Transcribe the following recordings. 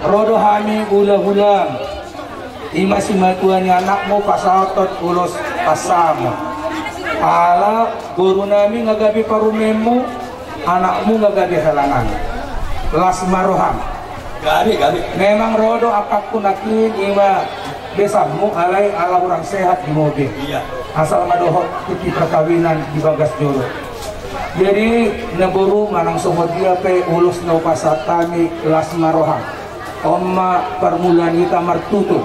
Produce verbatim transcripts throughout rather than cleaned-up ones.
Ro do hami hula-hula, ima simatua ni anakmu pasahathon ulos pansamot. Ala boru nami nga gabe parumaenmu, anakmu nga gabe helanami. Las ma roham. Gabe, gabe. Memang ro do angkangku nangkin ima besanmu, alai ala hurang sehat di mobil. Iya. Asal ma dohot tingki perkawinan di bagas joro. Jadi, na boru, manang songon dia pe ulos na hupasahat hami, las ma roham. On ma parmulaan hita martutur.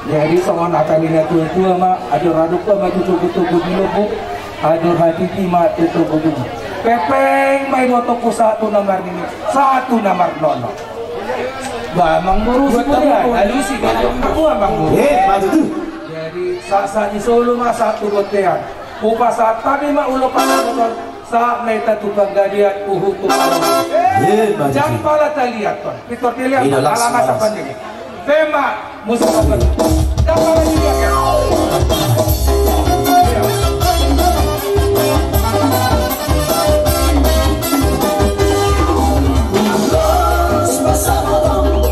Jadi, songon hata ni na tua-tua ma, ador hadungka ma tu togu-togu di lombu, ador hatiti ma tu togu-togu. Pepeng ma ibotoku sahat tu na marnini, sahat tu na marnono. Ba, amangboru, alusi, ba, amangboru. Eh, maju tu. Jadi, sahat-sahat ni solu ma sahat tu bontean. Hupasahat hami ma ulos pansamot on, sahat ma hita tu panggabean huhut tu parhorasan. Eh, maju tu. Jala pala taliathon. Pintor taliathon. Ida, las, ala masa las. Pandemi. Pema, musik apa? Jala pala taliathon. Ulos pansamot on,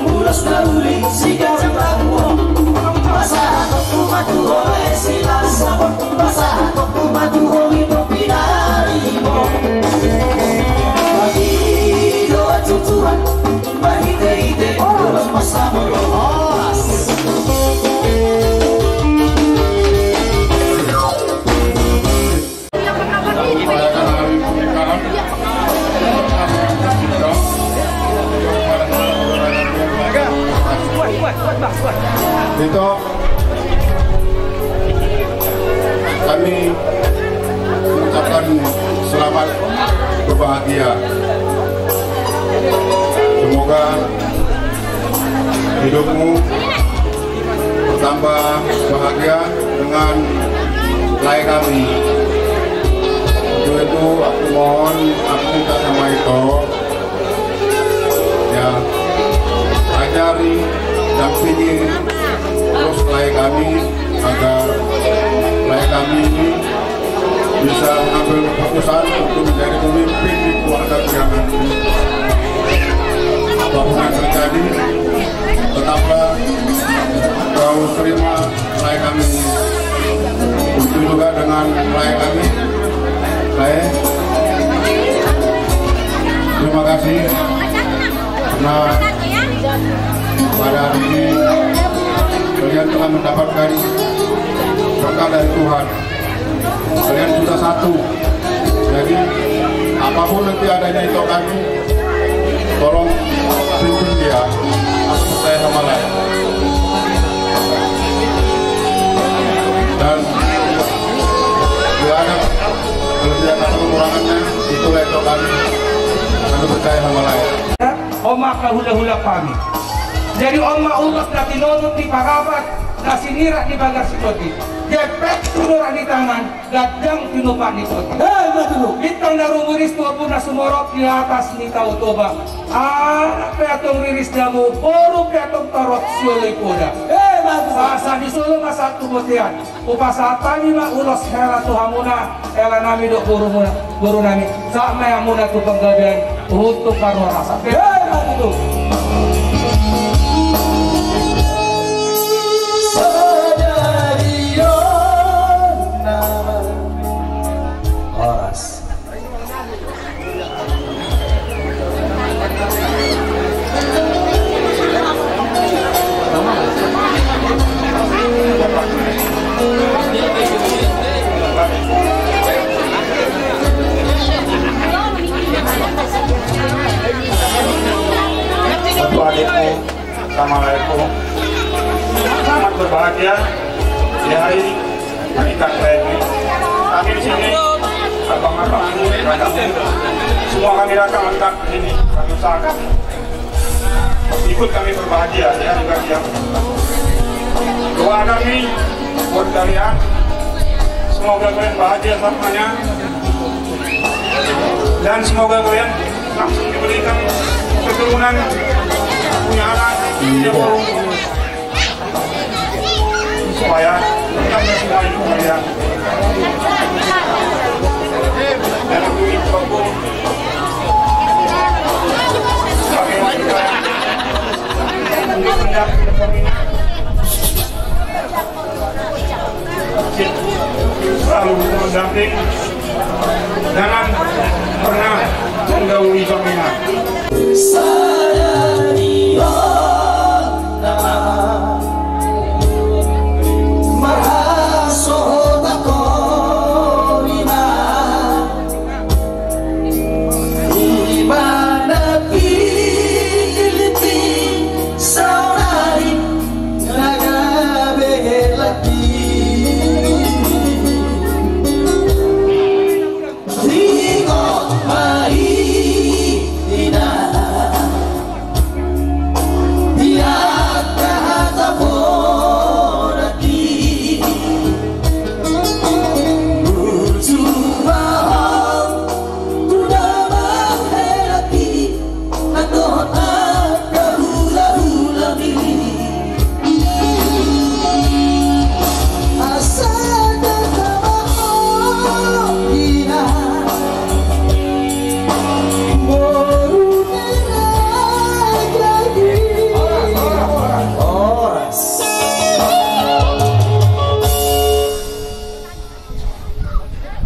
ulos na uli siganup hamu on. Pasahatonku ma tu ho, eh, silas Saur. Pasahatonku ma tu ho, ito pinaribot. Bagi doa tu Tuhan, bagi ide-ide, ulos pansamot on. Ito, kami mengucapkan selamat berbahagia. Semoga hidupmu bertambah bahagia dengan lae kami. Untuk itu, aku mohon, aku minta sama ito, ya, ajari, dampingi terus lae kami, agar lae kami ini bisa mengambil keputusan untuk menjadi pemimpin di keluarga kami. Apapun yang terjadi, tetaplah kau terima lae kami. Begitu juga dengan lae kami. Lae, terima kasih karena pada hari ini kalian telah mendapatkan berkat dari Tuhan. Kalian sudah satu. Jadi, apapun nanti adanya ito kami, tolong pimpin dia. Aku percaya sama lae. Dan bila ada kelebihan atau kekurangannya, itulah ito kami. Kami percaya sama lae. On ma angka hula-hula hami. Jadi on ma ulos na tinonun di parapat, na sinirang di bagas tondi. Jempek tu norak ni tangan, ganjang tinompa ni tondi. Eh, ima tutu. Bintang na rumiris tu ombun na sumorop di atas ni Tao Toba. Anak pe antong riris di hamu, boru pe antong torop sioloi poda. Eh, ima tutu. Sahat-sahat ni solu ma sahat tu bontean. Hupasahat hami ma ulos hela tu hamuna, hela nami dohot boru muna, boru nami. Sahat ma hamuna tu panggabean, huhut tu parhorasan. Hei, maju tu. Horas. Untuk adikmu, sama laeku, selamat berbahagia di hari pernikahan kalian ini. Kami di sini, abang-abang, semua kami datang lengkap di sini. Kami usahakan ikut kami berbahagia di hari kalian. Doa kami buat kalian, semoga kalian bahagia selamanya. Dan semoga kalian langsung diberikan keturunan, punya anak, punya boru. Supaya kita semua hidup bahagia. Dan aku ingin, aku ingin, Samping, jangan pernah mendahului pimpinan. Sadari on nama marhasohotan ho ima. Ima na pinillit i saonari na gabe laki. Ingot ma i, ina. Di angka hata porak i, burju ma ho tu na manghelek i, na dohot angka hulahula i. Asa data ma ho, ina. Boru ni raja i. Horas.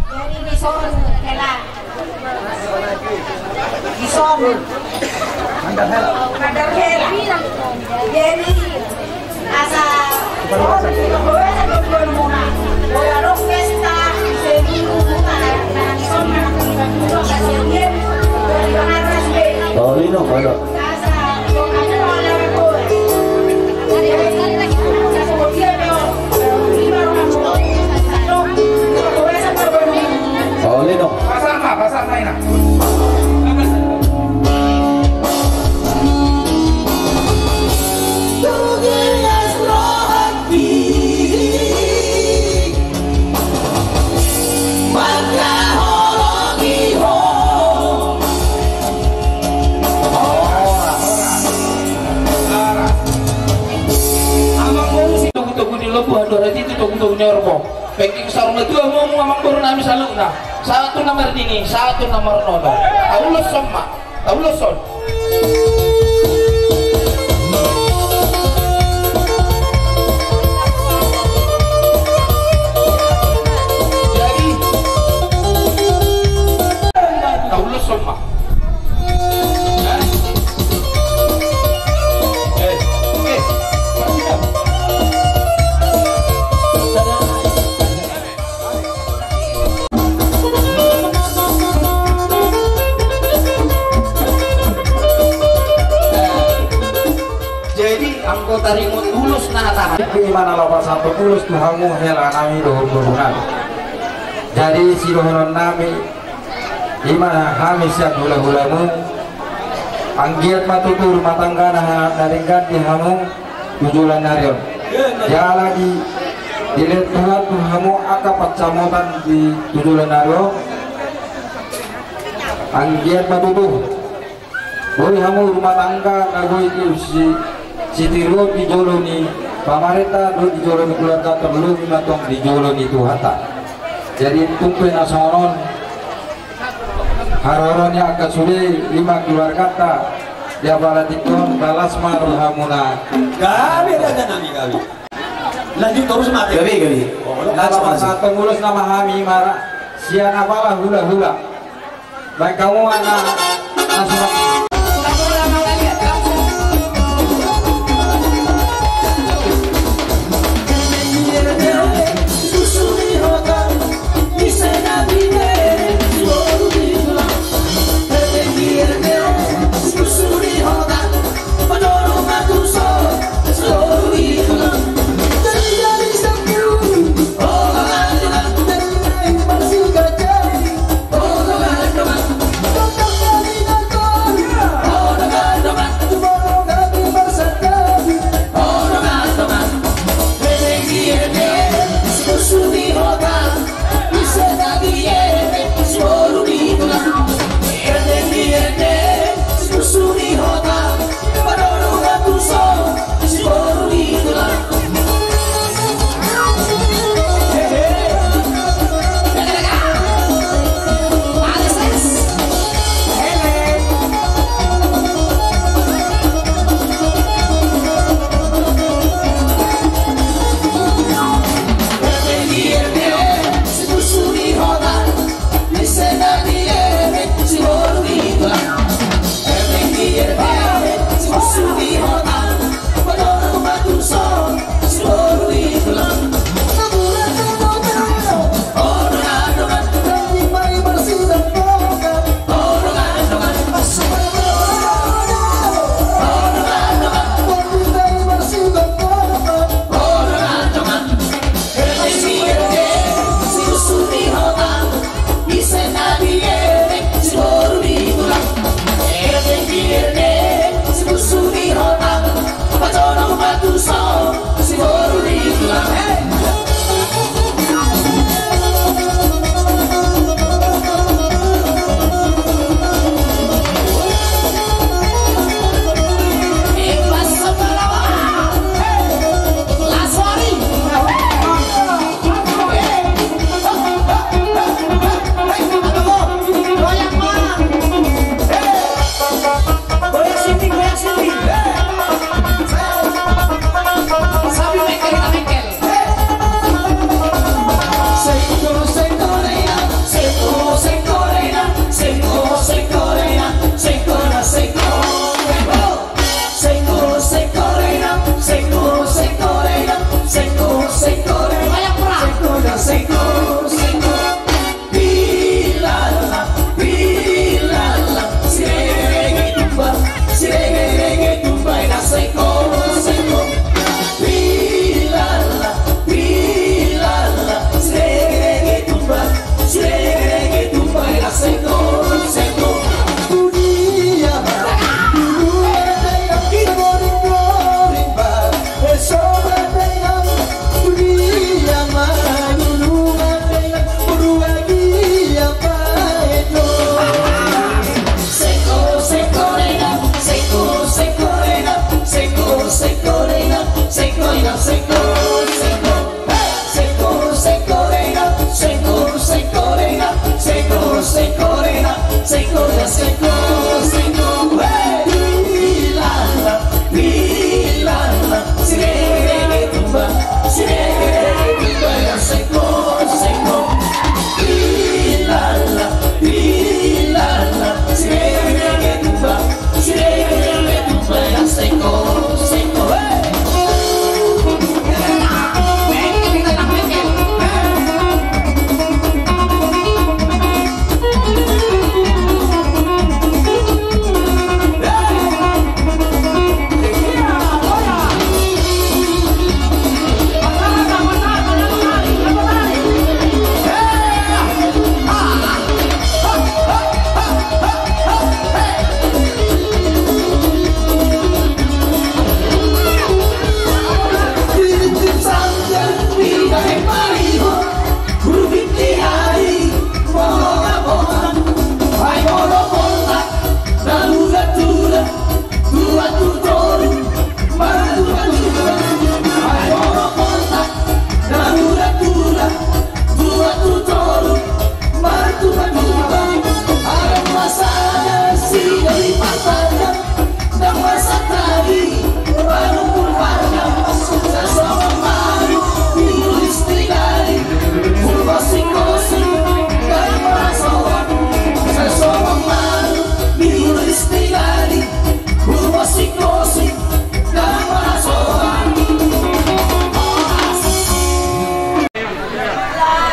Jadi dison hela. Dison. Mandar hela. Mandar hela. Jadi asa Paulino, Paulino. Paulino. Togu-togu ni lombu, andorang i tu togu-togu ni horbo. Pengki saur matua hamu amang boru nami saluhutna. Sahat tu na marnini, sahat tu na marnono. Tauloshon ma. Tauloshon. Jadi, tauloshon ma. Eh, eh, jadi anggo taringot ulos na tahan. Ima na laho pasahathon ulos tu hamu hela nami dohot boru nami. Jadi sidohonon nami, ima hami sian hula-hulamu, anggiat ma tutu rumah tangga na, na denggan di hamu tu joloan ni ari on. Jala di, dilehon Tuhan tu hamu angka pansamotan di tu joloan ni ari on. Anggiat ma tutu boi hamu rumah tangga na boi tu si, sitiruon di jolo ni pamarenta dohot di jolo ni keluarga, terlebih ma tong di jolo ni Tuhanta. Jadi tung pe na songon on haroro ni angka sude, ima keluarganta, di apala tingki on, balas ma rohamuna. Gabe raja nami, gabe. Lanjut torus ma. Gabe, gabe. Langsung, langsung. Pasahathon ulos nama hami mara sian apala hula-hula. Baik, hamu ma na, na surat.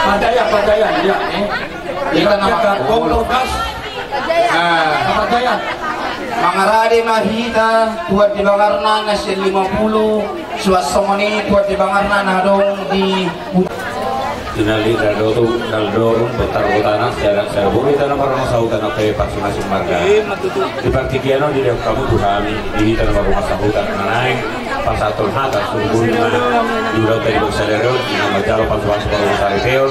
Pajayan, pajayan, ya, eh. Hita na mangkatong lokas. Pajayan. Mangarade ma hita tu pardibangarna na sian lima puluh, suang songon i tu pardibangarna na adong di Tinallik na dohot na dorung, botar gotana, sianak sianak boru hita na marhite sahuta na pe parsimasing marga. Di partingkian on didok hamu tu hami, di hita na marhite sahuta na naeng pasahathon hata sungkun na di ulaonta di bagasan sadari on, na manjalo pasupasu parhusaripeon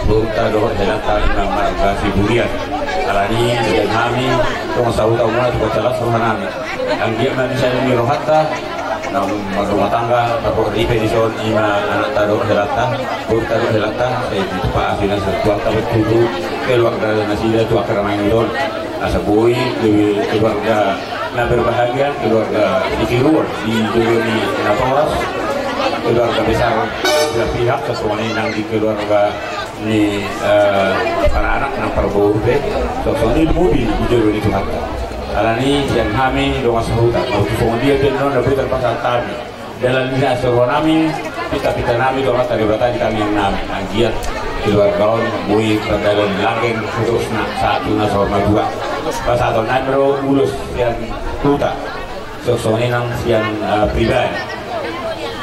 boruta dohot helanta na marga Siburian. Alani i sian hami dongan sahuta, umuna tu pajalas rohanami. Anggiat ma bisa ni rohanta na marrumah tangga, tapok ripe dison, ima anakta dohot helanta, boruta dohot helanta, sai ditupa asi na satuatta, betutu keluarga nasida tu angka na mangihut on. Asa boi keluarga na berbahagia, keluarga di tiruon di jolo ni natoras, keluarga besar belah pihak, sasongon i nang di keluarga ni, eh, para anak nang parboru pe, sasongon i mobil di jolo ni Tuhanta. Alani i sian hami dongan sahuta, molo tung songon dia pe na boi tarpasahat hami dalan ni na sirohanami, pintapintanami tu Amanta Debata di tangiangnami, anggiat keluarga on boi mardalan langgeng seterusna sahat tu na saur matua. Pasahatonnami do ulos sian huta, sasongon i nang sian, eh, pribadi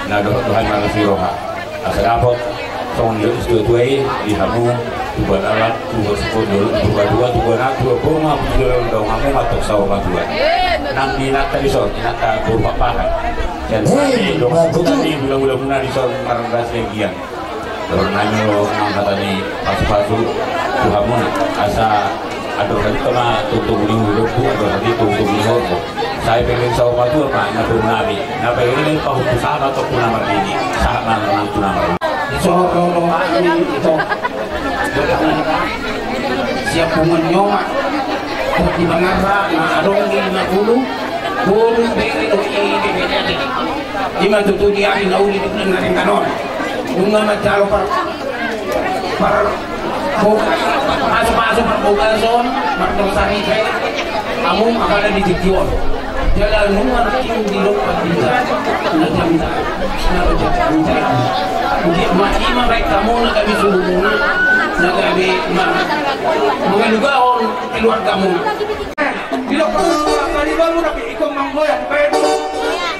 na dohot tu hami marlas ni roha. Asa dapot songon nidok ni situatua i, di hamu tubuan anak, tubuan sipon, tubuan anak, tubuan boru ma, tubuan daong hamu ma tong saur matua. Nang di inanta dison, inanta boru Pakpahan, sian hami dongan sahuta, di hulahula muna dison marga Siagian. Dohononnami do nang hata ni pasupasu tu hamuna, asa andor hami tama tongtong ni udompu, andor hami tongtong ni horbo. Sai penggeng saur matua ma na borunami, na penggeng pahompu sahat ma tong tu na marnini, sahat ma nang tu na marnini. Dison do hami, dison. Siap punguan nyoman. Di bangarna na adong di lima puluh, boru, bere dohot i, bere dohot i. Ima tutu di ari na uli di bulan na denggan on. Nunga manjalo par, par, boga, pasupasu parbagason, mardosa ripe, amung apala di tingki on. Jala nunga nangkin dilompan hita na jam na jam jam. Jadi mati ma baik kamu na gabe suhumuna na gabe ma mangalugahon keluargamuna. Dilompan hita na ikon manggoyang baik.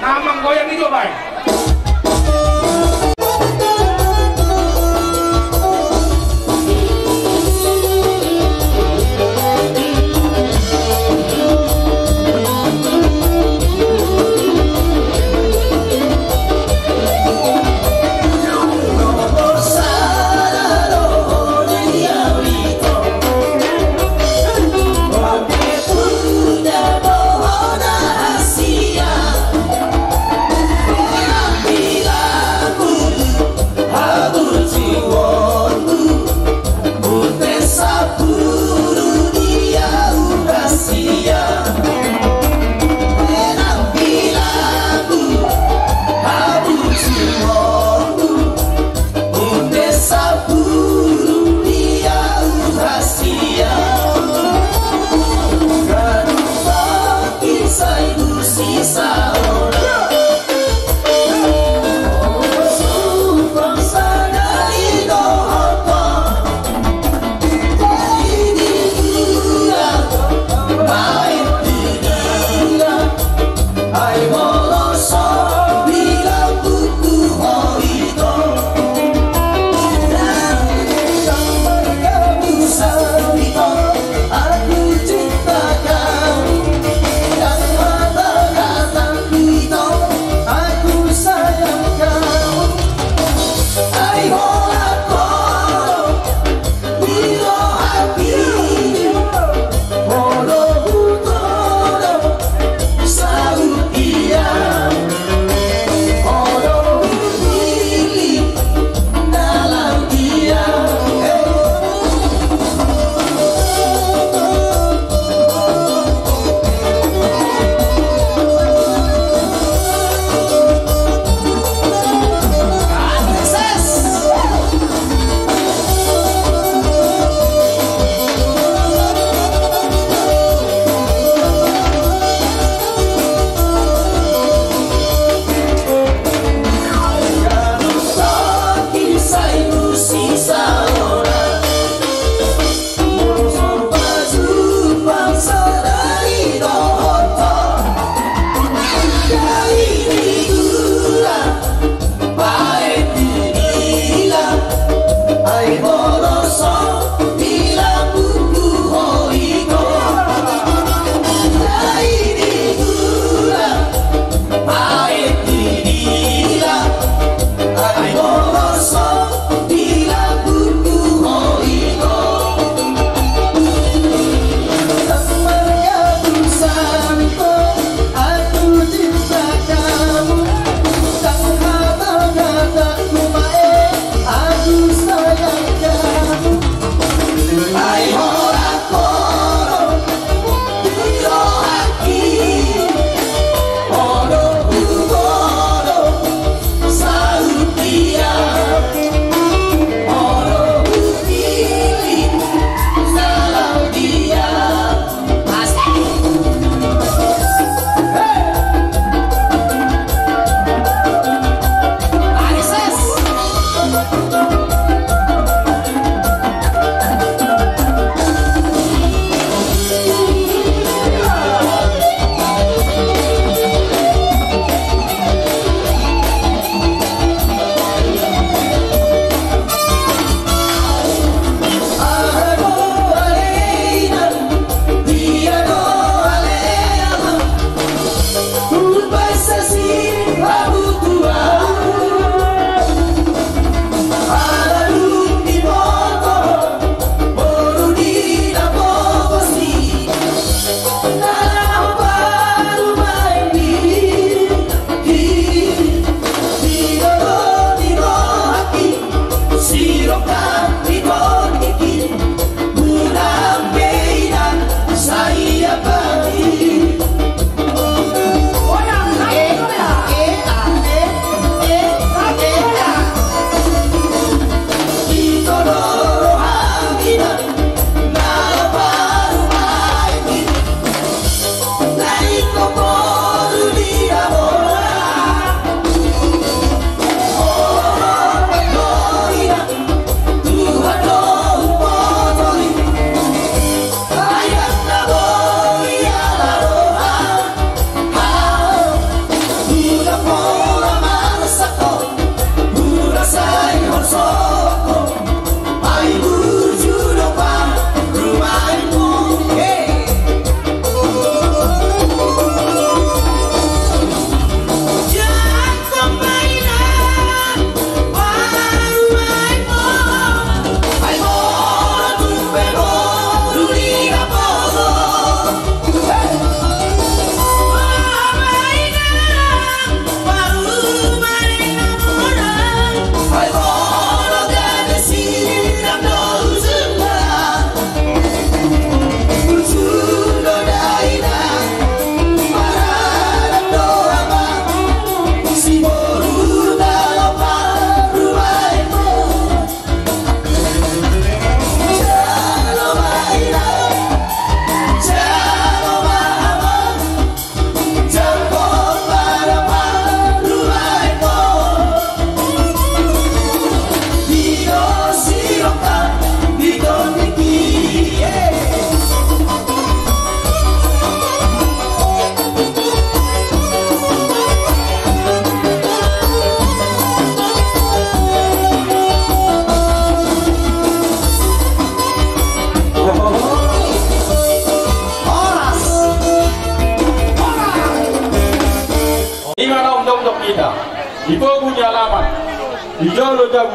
Na manggoyang i jo baik.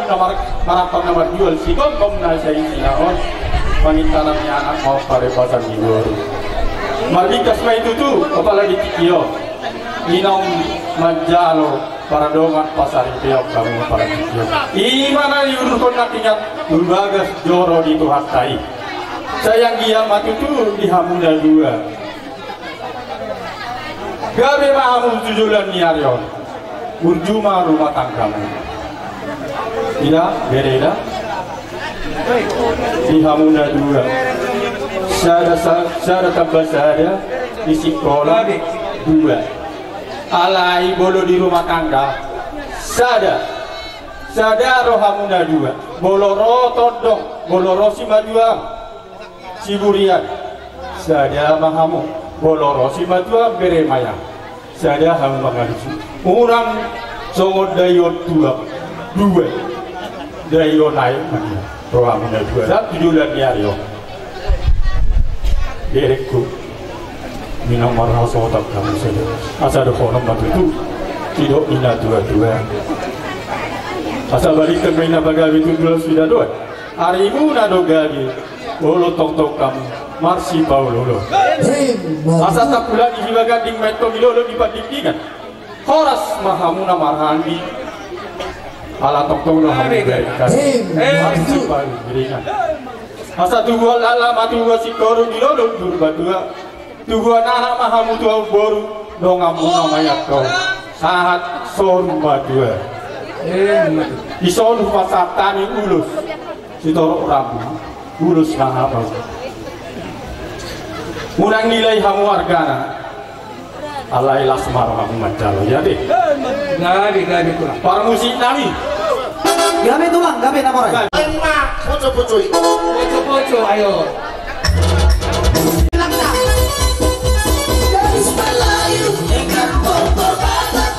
Na mar-, marampang na marjual sigomgom na saisina on, pangintanan ni anak maompar i pasan ni boru. Marbingkas ma i tutu, apalagi tingki on. Inong manjalo paradongan pasaripeon hamu apalagi tingki on. I ma na diuduthon nangkiningan tu bagas joro ni Tuhanta i. Sai anggiat ma tutu di hamu na dua. Gabe ma hamu tu joloan ni ari on. Burju ma rumah tanggamu. Ida, bere ida. Di hamu na dua. Sada, sa-, sada tambah sada. Di sikola dua. Alai molo di rumah tangga sada. Sada ro hamu na dua. Molo ro tondong, molo ro simatua. Siburian, sada ma hamu, molo ro simatua bere ma i. Sada hamu mangalusi. Unang songon daion tuak, dua. Daion aek ma i. Ro hamu na dua. Dang tu joloan ni ari on. Berengku. Inong marhasohotan hamu sada. Asa dohonon ma tutu. Didok ni na tuatua. Asa balikkon ma i na pagabe tu joloan suda dohot. Arimuna do gabe, olo tongtong hamu marsipaolooloan. Asa tapulan di baganding, mentong di lolo di pandingdingan. Horas ma hamu na marhandi. Ala tongtong do hamu gabe marsipaolooloan. Asa tubuan laklak ma tubuan singkoru di lolo Purbatua. Tubuan anak ma hamu tu ahu boru, donganmuna ma i antong. Sahat soru matua. Di solu pasahat hami ulos. Sitorop rambu, ulos na hapal. Unang nilai hamu argana. Alai las ma ro hamu manjalo, ia ate. Gabe, gabe tulang. Parmusik nami. Gabe tulang, gabe na mora. Ayo ma, poco-poco i. Poco-poco, ayo. Gadis Melayu dengan porter Batak,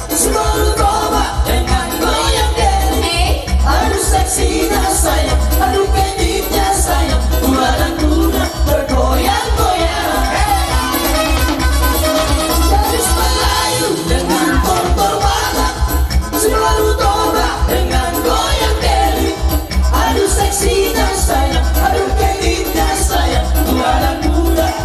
selalu coba dengan goyang diri. Aduh seksinya sayang, aduh pendeknya sayang, tulang tulang bergoyang-goyang. Gadis Melayu dengan porter Batak, selalu coba dengan goyang diri. Aduh seksinya sayang, aduh pendeknya sayang, tulang tulang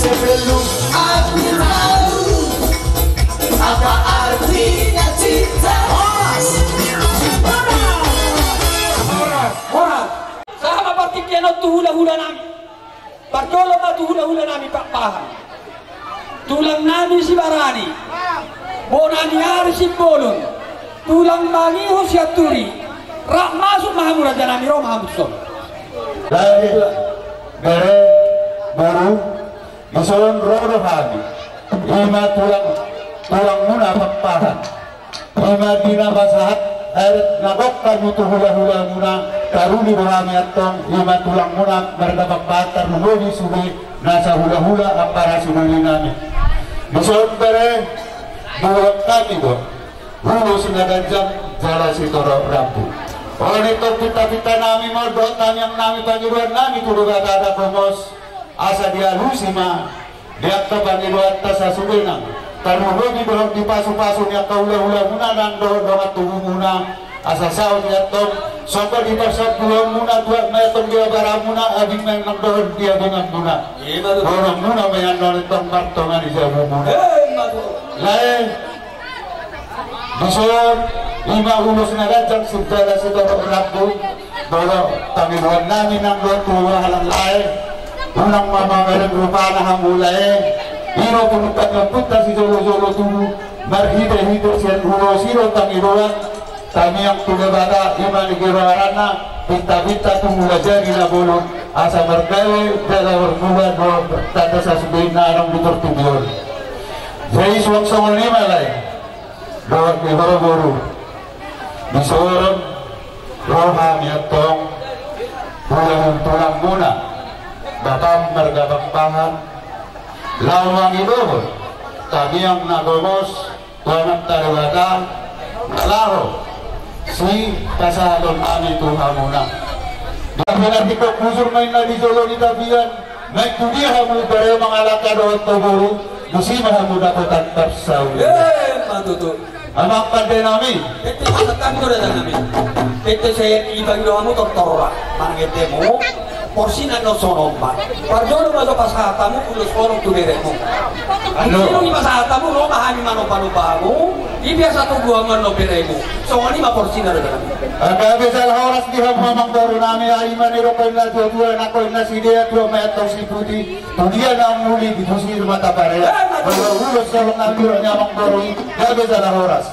Sebelum aku tahu apa artinya cinta. Horas! Horas! Horas! Sahat ma partingkian on tu hulahula nami. Parjolo ma tu hulahula nami Pakpahan. Tulang nami Sibarani. Bona ni ari Simbolon. Tulang mangihut Sianturi. Rap masuk ma hamu raja nami, ro ma hamu dison. Baik, bere, boru, dison ro do hami. Ima tulang, tulangmuna Pakpahan. Ima di na pasahat adat na bongkar mutu hulahulamuna, taruli do hami antong, ima tulangmuna marga Pakpahan tarlumobi sude nasa hulahula ampara sudoli nami. Dison bere, boru hami do. Hulu Sinaganjang, jala sitorop rambu. Olo antong pintapinta nami, molo dohot tangiang nami, pangidoan nami tu Debata Dangkomos, asa dialusi ma di angka pangidoanta sasudena. Tarlumobi dohot di pasu-pasu ni angka hula-hulamuna nang dohot dongan tubumuna, asa saut i antong, songon di parsanduhonmuna tuat ma i antong di abaramuna, adong ma i nang dohot di abinganmuna. Ima tutu. Boanonmuna ma i annon antong martonga ni jabumuna. Ima tutu. Lae. Dison, i ma ulos na ganjang sian jala sitorop rambu. Molo pangidoannami nang dohot tu halak lae, unang ma mamereng rupana hamu lae. I do punguan ni ompunta sijolo-jolo tubu, marhite-hite sian ulos i do pangidoan. Tamiang tu Debata, i ma nang rohana, pinta-pinta tu mula jadi na bolon, asa margabe jala marmula dohot tanda sasude na adong di portibi on. Jadi suang songon i ma lae. Dohot di boru-boru. Dison ro hami antong, hulahula tulangmuna, bapam marga Pakpahan, laho mangidohon tamiang na gomos tu Amanta Debata, laho sipasahaton hami tu hamuna. Di hami na tingkok busur ma inna di jolo ni tapian. Naeng tu dia hamu bere mangalangka dohot tu boru, disi ma hamu dapotan parsaulian. Ima tutu. Amang pande nami. Tete pasahat hamu do da nami. Tete sai dipangido hamu tortor ra. Manang ende hamu. Porsina do songon on ma. Parjolo ma jo pasahat hamu ulos horong tu beremu. Anu. Di pasahat hamu ro ma hami manomba-nomba hamu. Di biasa tu gua mano beremu. Songon i ma porsina do da nami. Gabe jala horas di hamu amang boru nami, ai ma nidok ni na tua-tua, nangkok na sidea tua ma i antong siputi, tu dia na muli di tusi mata parea. Molo ulos songon na nidok ni amang boru i, gabe jala horas.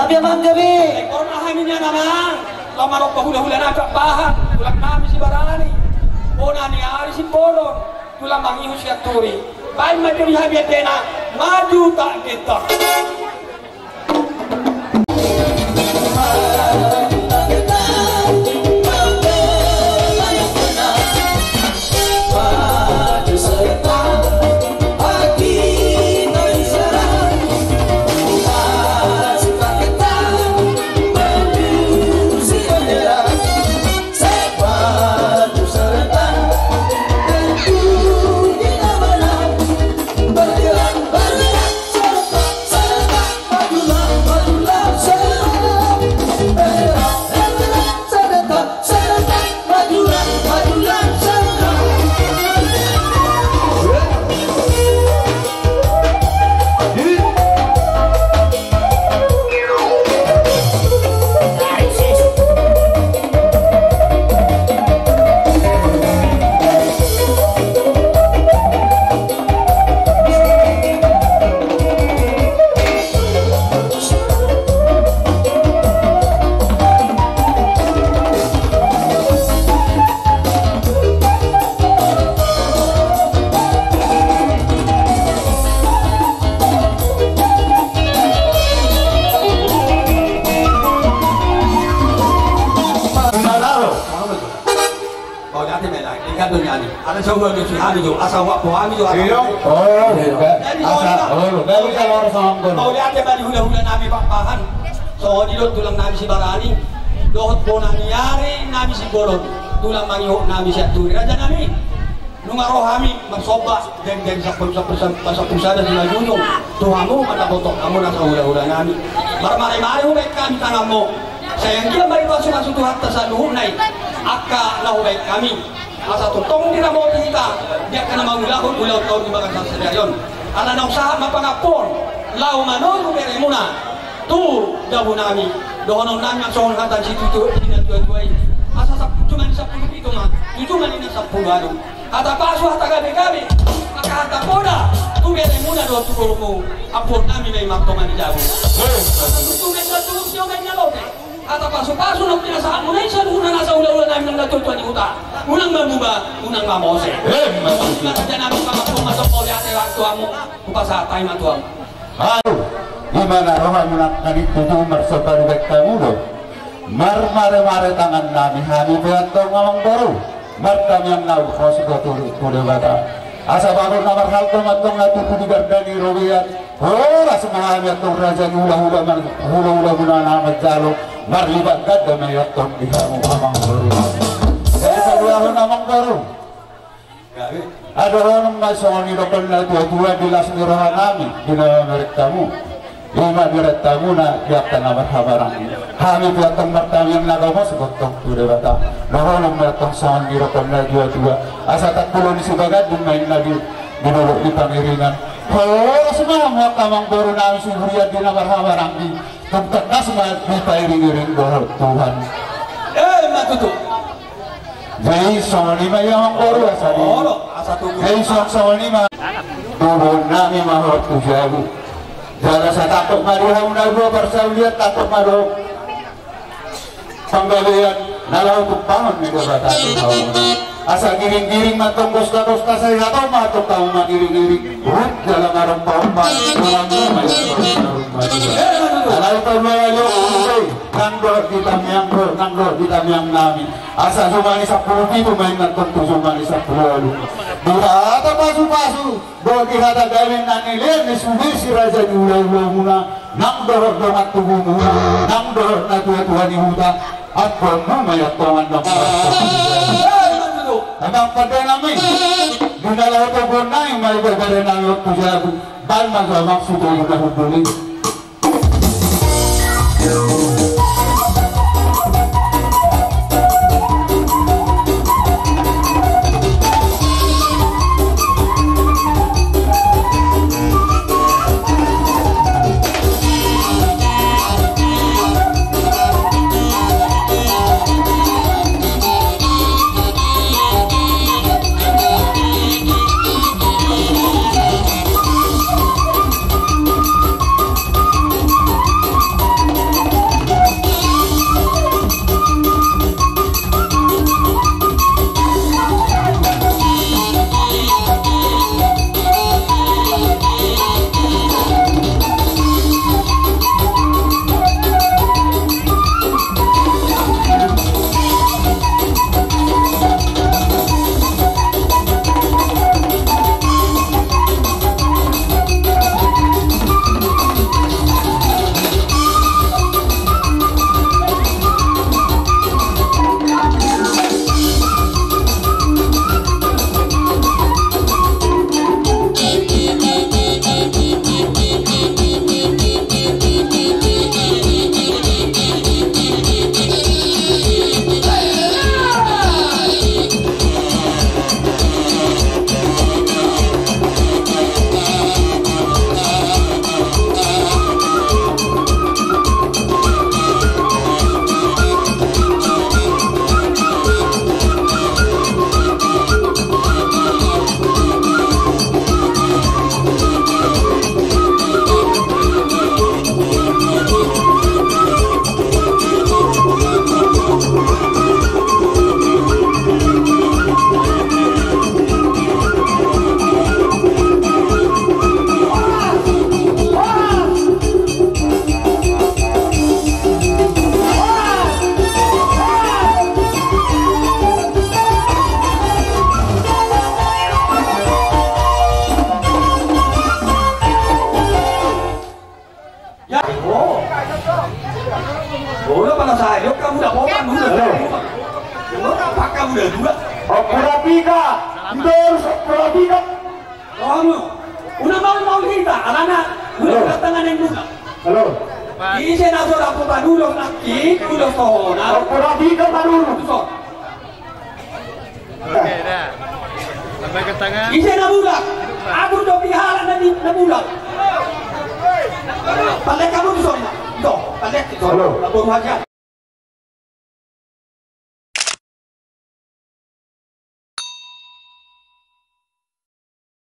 Gabe amang, gabe. Ingkon hami nian amang, laho marompa hulahula nami Pakpahan, tulang nami Sibarani, bona ni ari Simbolon, tulang mangihut Sianturi. Baen ma jo di hami antena, maju tak gentar. Mauliate ma i, ingkon do nian i. Ala sahuan do si hami jo, asa huap po hami jo, asa. Iyo. Oh, jadi asa, songon i ma. Oh, jadi asa lor songon i. Mauliate ma di hulahula nami Pakpahan. Songon i do tulang nami Sibarani. Dohot bona ni ari nami Simbolon. Tulang mangihut nami Sianturi. Raja nami. Nunga ro hami marsomba, jadi, jadi sampulu, sampulu, sampulu, sampulu sada simanjujung. Tu hamu mandapothon hamu nasa hulahula nami. Marmare-mare hubaen hami tanganmu. Sai anggiat ma dipasupasu Tuhanta saluhutna i angka na hubaen hami. Asa tongtong diramoti hita di angka na mangulahon ulaon taon di bagasan sadari on. Ala naung sahat ma pangampuon laho manogu beremuna tu jabu nami. Dohonon nami ma songon hata ni situa-tua i. Asa sap-, cuma ni sampulu pitu ma, tutu ma ni na sampulu ualu. Hata pasu, hata gabe-gabe, angka hata poda tu beremuna dohot tu borumuna. Ampuon nami ma i martonga ni jabu. Asa tutu ma i na tutu, sio ma i na lote. Hata pasu-pasu naung pinasahatmuna i saluhutna nasa hulahula nami naung natua-tua ni huta. Unang mamuba, unang mamose. Ima raja nami, pangampuon ma tong, mauliate ma tu hamu. Hupasahat hami ma tu hamu. Alu, di mana rohamuna nangkin tutu marsomba di baen hamu do. Marmare-mare tangan nami hami pe antong amang boru. Martamiang na ulos do tu, tu Debata. Asa baru na marhalto ma antong na tutu di banda ni robean. Horas ma hami antong raja ni hulahula, hulahula muna na manjalo. Marlipat ganda ma i antong di hamu amang boru. Jadi saluhutna amang boru. Adong ma songon nidok ni na tua-tua di las ni roha nami di na marhite hamu. Ima di hita muna di angka na marhahamaranggi. Hami pe antong martamiang na gomos do antong tu Debata. Dohonon ma antong songon nidok ni na tua-tua. Asa tangkulo ni Sibaganding ma inna di, di dolok ni Pangiringan. Horas ma hamu angka amang boru nami siburian di na marhahamaranggi. Tangkas ma dipairing-iring dohot Tuhan. Ima tutu. Jadi songon i ma i amang boru asa di. Olo, asa tutu. Jadi songon, songon i ma. Tubu nami ma hot tu jabu. Jala satangkok ma di hamu na dua parsaulian, tangkok ma dohot panggabean na laho tumpahon ni Debata tu hamu. Asa giring-giring ma antong gosta-gosta, sai hatop ma antong hamu mangiring-iring. Hut jala marompa-ompa, tulang ma i antong marompa-ompa. Alai tolu ma i antong, nang dohot di tamiang, nang dohot di tamiang nami. Asa jumadi sampulu pitu ma inna antong tu jumadi sampulu ualu. Di hata pasu-pasu dohot di hata gabe na nilehon ni sude si raja ni hulahula muna, nang dohot dongan tubu muna, nang dohot na tua-tua ni huta, ampuonmu ma i antong nang. Amang pande nami, di na laho toguon nami ma i bere nami hot tu jabu, baen ma jo amang sitolu na hundul i. Halo. Ise na so dapot padulos nangkin, ulos ho na. Oke, dah. Lambaikan tangan. Ise na mulak? Atur do pihala na di, na mulak. Pallek hamu tu son. Do, pallek tu son. Halo. Boru haja.